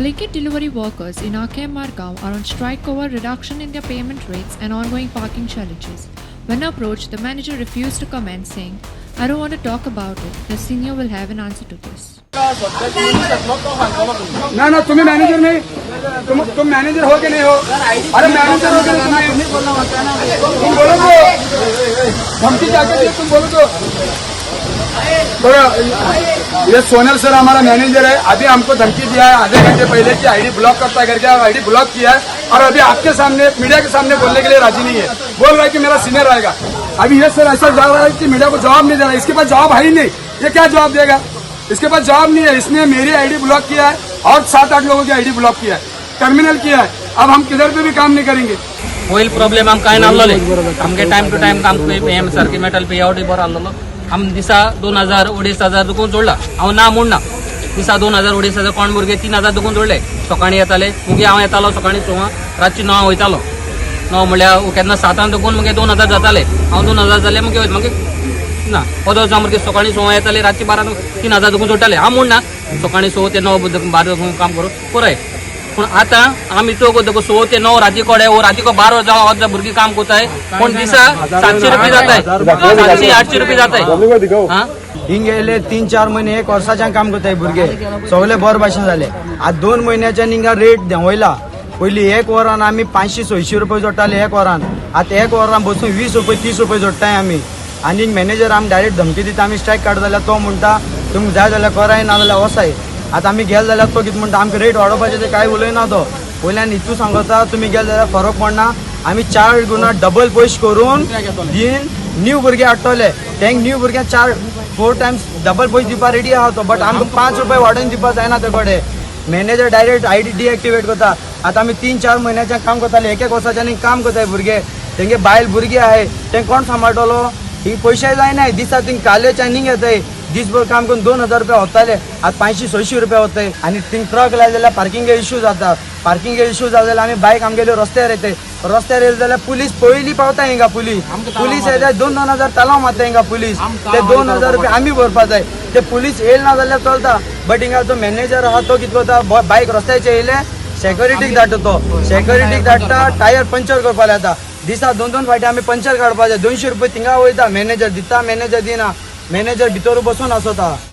Blinkit delivery workers in Arquem Margao are on strike over reduction in their payment rates and ongoing parking challenges. When approached, the manager refused to comment, saying, "I don't want to talk about it. The senior will have an answer to this." ना ना, तुम्ही manager नाही. तुम manager हो कि नहीं हो? अरे, मैनेजर हो कि नहीं तुम्ही? तुम बोलो तो. धमकी जाके दिए, तुम बोलो तो. बघा, ये सोनल सर हमारा मैनेजर है. अभी हमको धमकी दिया है आधे घंटे पहले कि आईडी ब्लॉक करता करके. आईडी ब्लॉक किया है और अभी आपके सामने, मीडिया के सामने बोलने के लिए राजी नहीं है. बोल रहा है कि मेरा सीनियर आएगा. अभी ये सर ऐसा जा रहा है कि मीडिया को जवाब नहीं दे रहा है. इसके पास जवाब है ही नहीं. ये क्या जवाब देगा? इसके पास जवाब नहीं है. इसने मेरी आईडी ब्लॉक किया है और सात आठ लोगों की आईडी ब्लॉक किया है, टर्मिनल किया है. अब हम किधर पे भी काम नहीं करेंगे. पयलीं प्रॉब्लेम आमकां कांय नासलोले. आमगे टायम टू टायम काम हें सारकें मेळटालें. पे आवटूय बरो आसलेलो. आम दिसा 2000, 2500 दुकून जोडला. हांव ना म्हूण ना, दिसा 2000, 2500, कोण भुरगे 3000 दुकून जोडले. सकाळीं येताले मुगे, हांव येतालो सकाळीं 6, रातचे 9 वयतालो. 9 म्हणल्यार केन्ना 7 दुकून मुगे 2000 जाताले. हांव 2000 जाले मुगे, मागीर ना ओदोळ जावं. भुरगे सकाळीं 6 येताले, रातचे 12, 3000 दुकून जोडटाले. हांव म्हूण ना, सकाळीं 6 ते 9, 12 काम करूं पुराय. पूण आतां आमी चोग 6 ते 9 राती कडेन वो राती को 12 जावं अर्द भुरगीं काम करताय. पूण दिसा 700 रुपया जाताय, 700, 800 रुपया जाताय. हा. हिंग येयले 3-4 म्हयने, एक वर्साच्यान काम करताय भुरगे. सगळे बरे भाशेन जाले. आतां 2 म्हयन्याच्यान हिंगा रेट देंवयला. पयलीं एक वरान आमी 500, 600 रुपये जोडटाले एक वरान. आतां एक वरान बसून 20 रुपये, 30 रुपये जोडटाय आमी. आनी मॅनेजर आमी डायरेक्ट धमकी दिता, आमी स्ट्रायक काडता जाल्यार तो म्हणटा, तुमकां जाय जाल्यार कराय, ना जाल्यार वसाय. आतां आमी गेले जाल्यार तो कितें म्हणटा, आमकां रेट वाडोवपाचें ते कांय उलयना तो. वयल्यान हितू सांगता, तुमी गेले जाल्यार फरक पडना, आमी चार गुणा डबल पयशे करून दिन न्यू भुरगे हाडटले. तेंक न्यू भुरग्यांक चार फोर टायम्स डबल पयशे दिवपाक रेडी आहा तो, बट आमकां 5 रुपये वाडोवन दिवपाक जायना ते कडेन. मॅनेजर डायरेक्ट आयडी डिएक्टिवेट करता. आतां आमी 3-4 म्हयन्याच्यान काम करताले, एक एक वर्साच्यान काम करताय भुरगे. तेंगे बायल भुरगीं आहाय, तें कोण सांबाळटलो? ही पयशे जायनाय दिसा. थिंग कालेच्यान हिंग येताय, दीसभर काम करून 2000 रुपया वताले, आतां 500, 600 रुपया वताय. आनी थिंग ट्रक लायले जाल्यार पार्किंगे इश्यू जाता. पार्किंगे इश्यू जाले जाल्यार आमी बायक आमगेल्यो रस्त्यार येताय. रस्त्यार येयले जाल्यार पुलीस पयलीं पावता हिंगा. पुलीस पुलीस येता, 2-2 हजार तालांव मारता हिंगा पुलीस. ते 2000 रुपया आमी भरपा जाय. ते पुलीस येयले ना जाल्यार चलता, बट हिंगा जो मॅनेजर आहा तो कितें करता, बायक रस्त्याचेर येयले, सेक्युरिटीक धाडटा तो. सेक्युरिटीक धाडटा, टायर पंक्चर करपाक येता. दिसा दोन दोन फावटी आमी पंक्चर काडपा जाय. 200 रुपये थिंगा वयता. मॅनेजर दिता, मॅनेजर दिना. मॅनेजर भितर बसून आसता.